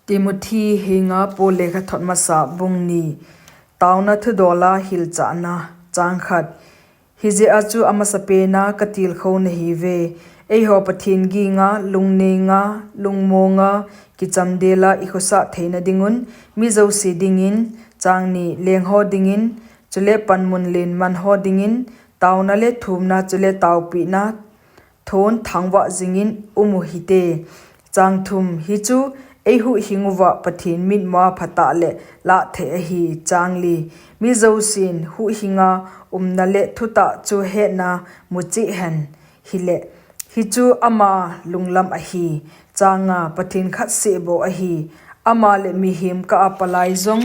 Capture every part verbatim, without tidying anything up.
Timothy henga Paul lekhathot masa bung ni. Taona thudola hilchahna. Chang khat. Hijeh a chu amasapena katilkhou nahiuve. Eiho Pathen ginga, lungnenga, lungmonga, kichamdela ikhosah theina dingun, mi jouse dingin, chang ni, lengho dingin, chule panmun len manho dingin, taona le thumna chule taopehna thon thangvah jingin um u hite. Chang thum. Hichu eihuhhing uva Pathen mitmua phatah le lahthei ahi. Chang li. Mi jousen huhhinga umna le thutah chu hetna mucheh hen. Hile, hichu ama lunglam ahi. Chang nga. Pathen khatseh bou ahi. Ama le mihem kah a palai jong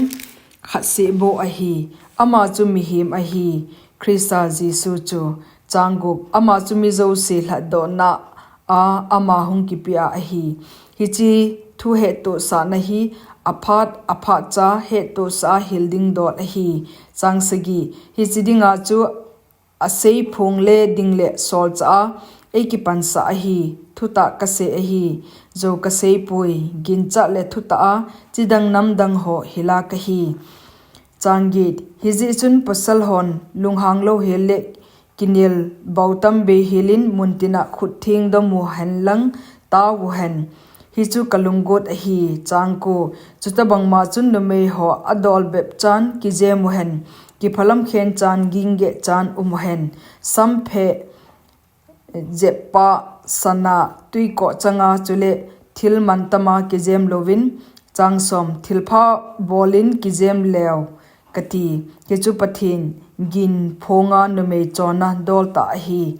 khatseh bou ahi. Ama chu mihem ahi. Christa Jesu chu. Chang gup. Ama chu mi jouse lhatdohna a ama hung kipea ahi. Hiche thu hettohsahna hi aphat, aphatcha hettohsah a hil ding dol ahi. Chang sagi. Hiche dinga chu aseiphong le ding le solchah a eikipansah ahi. Thutah kasei ahi. Jou kaseipoi. Ginchat le thutah a chidang namdang ho hila kahi. Chang get. Hijeh chun pasal hon lunghang louhel le kinel bautam beihelin muntina khuttheng domu henlang tauvu hen. Hichu kalunggot ahi. Chang ko. Chutobangma chun numeiho adol bepchan kijemu hen. Kiphalam khenchan, ging gehchan umu hen. Samphe jeppa, sana, twikoh changa chule thil mantama kijem louvin. Chang som. Thilpha bolin kijem leu kati. Hichu Pathen ginphonga numei chonna doltah ahi.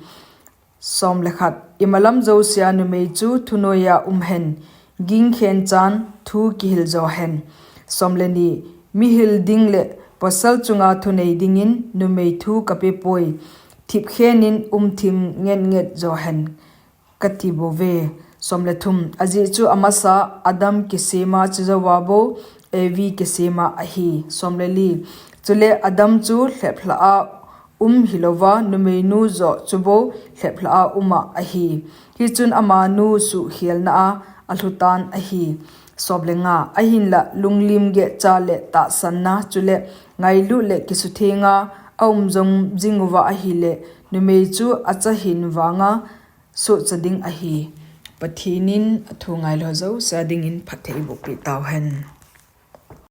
Som le khat. Imalam jousea numei chu thunoiya um hen. Ging khenchan, thu kihil jo hen. Som le ni. Mihil ding le pasal chunga thunei dingin numei thu kapepoi. Thipkhenin umthim ngetnget jo hen, katibouve. Som le thum. Ajeh chu amasa Adam kisema chujouva bou Evi kisema ahi. Som le li. Chule Adam chu lheplhah a um hilouva numeinu joh chubou lheplhah a uma ahi. Hichun amanu suhkhelna a alhutan ahi. Som le nga. Ahinla lunglim gehcha le tahsanna chule ngailut le kisuthenga aum jom jinguva ahile numei chu achahin vanga sohcha ding ahi. Pathenin athu ngailou jousea dingin phatthei eibohpeh tauhen.